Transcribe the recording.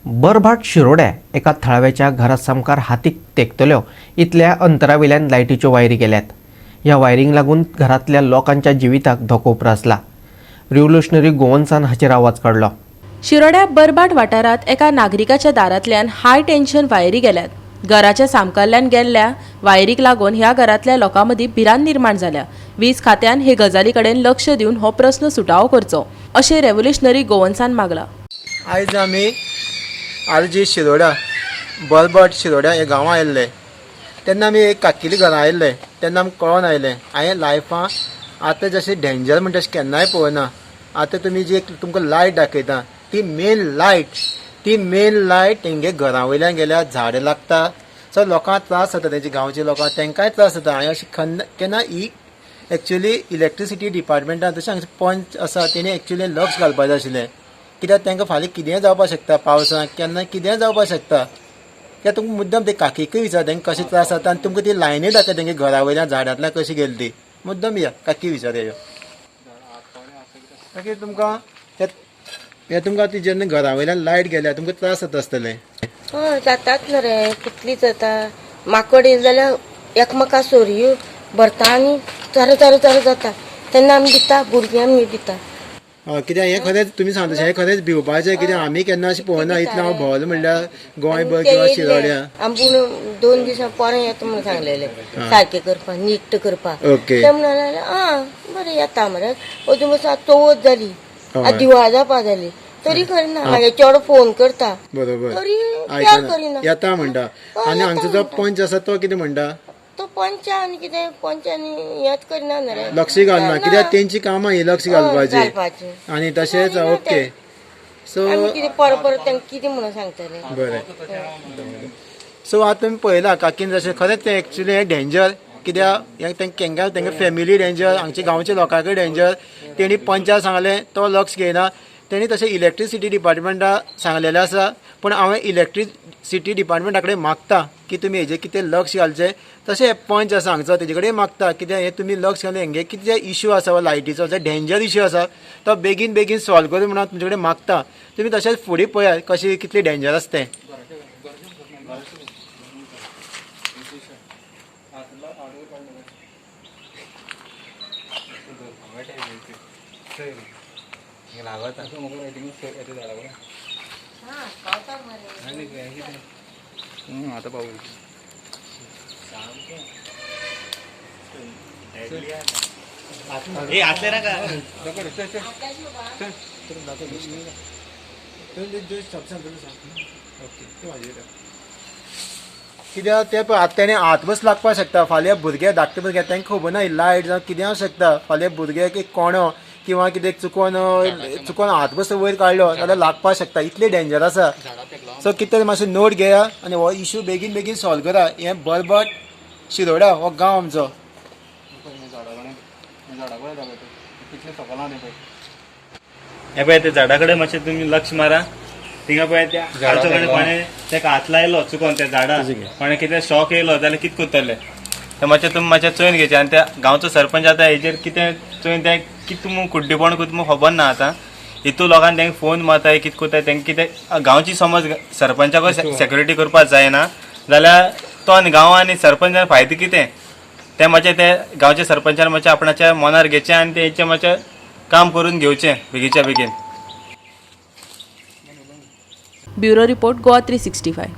बरभाट शिरोड्या एका थळाव्याच्या घरा सामकार हातीक तेंकतल्यो इतल्या अंतरावेल्यान लायटीच्यो वायरी गेल्यात. ह्या वायरींक लागून घरांतल्या लोकांच्या जिविताक धोको उप्रासला. रिव्होल्युशनरी गोवन्सान हाचेर आवाज काडलो. शिरोड्या बरबाट वाठारांत एका नागरिकाच्या दारांतल्यान हाय टेन्शन वायरी गेल्यात. घराच्या सामकारल्यान गेल्ल्या वायरीक लागून ह्या घरांतल्या लोकां मदीं भिरांत निर्माण जाल्या. वीज खात्यान हे गजाली कडेन लक्ष दिवन हो प्रस्न सुटावो करचो अशें रेव्होल्युशनरी गोवन्सान मागलां. आयज आमी आरजी शिरोडा बरबट शिरोड्या ह्या गांवां आयिल्ले तेन्ना आमी एक काकीली घरां आयिल्ले तेन्ना आमकां कळोन आयलें. हांवें लायफान आतां जशें डेंजर म्हणटा तशें केन्नाय पळोवना. आतां तुमी जी एक तुमकां लायट दाखयता ती मेन लायट, ती मेन लायट तेंगे घरा वयल्यान गेल्यार झाडां लागता. सो लोकांक त्रास जाता, तेंच्या गांवच्या लोकांक तेंकांय त्रास जाता. हांवें अशें केन्ना ही एक्चुली इलेक्ट्रिसिटी डिपार्टमेंटान तशें हांगचे पंच आसा तेणी एक्चुली लक्ष घालपाक जाय आशिल्लें, कित्याक तांकां फाल्यां कितेंय जावपाक शकता, पावसाक केन्ना कितेंय जावपाक शकता. कित्याक तुमकां मुद्दम ते काकीकूय विचार तांकां कशें त्रास जाता आनी तुमकां ती लायनूय दाखय तेंगे घरा वयल्यान झाडांतल्यान कशी गेली ती. मुद्दम या काकी विचार यो काकी, तुमकां हे तुमकां ती जेन्ना घरा वयल्यान लायट गेल्या तुमकां त्रास जाता आसतले. हय, जाताच न्हू रे, कितली जाता. माकड येयले जाल्यार एकमेका सोरयो भरता आनी चारो चारो चारो जाता तेन्ना आमी दिता, भुरगीं आमी दिता. हय, कित्याक हें खरेंच तुमी सांगता हें खरेंच भिवपाचें, कित्याक आमी केन्ना अशें पळोवना इतलें हांव भोंवलो म्हणल्यार गोंयभर किंवा शिरोड्या. आमी पूण 2 दिसां पोरां येता म्हणून सांगलेलें सारकें करपाक, नीट्ट करपाक. ते म्हणून लागले आं बरें येता मरे. अजून बसून चवथ जाली, दिवाळ जावपा जाली तरी करना. मागीर चेडो फोन करता बरोबर तरी तयार करिना. येता म्हणटा. आनी हांगचो जो पंच आसा तो कितें म्हणटा? तो पंच आनी कितें पंच आनी हेंच करिना न्हू रे, लक्ष घालना, कित्याक तेंची कामां ही लक्ष घालपाची. आनी तशेंच ओके सो आमी कितें परत परत तांकां कितें म्हणून सांगतले. बरें, सो आतां तुमी पळयला काकीन जशें खरेंच तें एक्चुली हें डेंजर, कित्याक हें तेंकां तेंगे फॅमिली डेंजर, हांगचे गांवच्या लोकांकय डेंजर. तेणी पंचाक सांगलें तो लक्ष घेयना. तेणी तशें इलेक्ट्रिसिटी डिपार्टमेंटा सांगलेलें आसा, पूण हांवें इलेक्ट्रिसिटी डिपार्टमेंटा कडेन मागता की तुमी हेजेर कितें लक्ष घालचें. तशें पंच आसा हांगचो तेजे कडेन मागता कित्याक हें तुमी लक्ष घालून हेंगे कितें इशू आसा वा लायटीचो जो डेंजर इशू आसा तो बेगीन बेगीन सॉल्व करूं म्हणून तुमचे कडेन मागता. तुमी तशेंच फुडें पळयात कशें कितलें डेंजर आसा तें. कित्याक ते पळय आतां तेणें हात बस लागपाक शकता. फाल्यां भुरगे धाकटे भुरगे तांकां खबर ना लायट जावं कितें शकता. फाल्यां भुरग्याक एक कोणो किंवा कितें चुकोन चुकोन हात बस वयर काडलो जाल्यार लागपाक शकता, इतलें डेंजर आसा. सो कितें मातशें नोट घेया आनी हो इशू बेगीन बेगीन सॉल्व करा. हें बरबट शिरोडा हो गांव आमचो. हे पळय ते झाडा कडेन मातशें तुमी लक्ष मारा. थिंगा पळय त्या झाडा कडेन कोणें तेका हात लायलो चुकोन त्या झाडा कोणें कितें शॉक येयलो जाल्यार कितें करतले ते मातशें तुमी मातशें चोयन घेवचें. आनी त्या गांवचो सरपंच आतां हेजेर कितें चोयन तें कितें तुमी कुड्डेपण करता म्हूण खबर ना. आतां हितू लोकांक तेंका फोन मारताय कितें करताय तेंका कितें गांवची समज सरपंचाक सेक्युरिटी करपाक जायना जाल्यार तो आनी गांवां आनी सरपंचान फायदो कितें तें मातशें ते गांवच्या सरपंचान मातशें आपणाच्या मनार घेवचें आनी तेंचें मातशें काम करून घेवचें बेगीच्या बेगीन. Bureau report, Goa 365.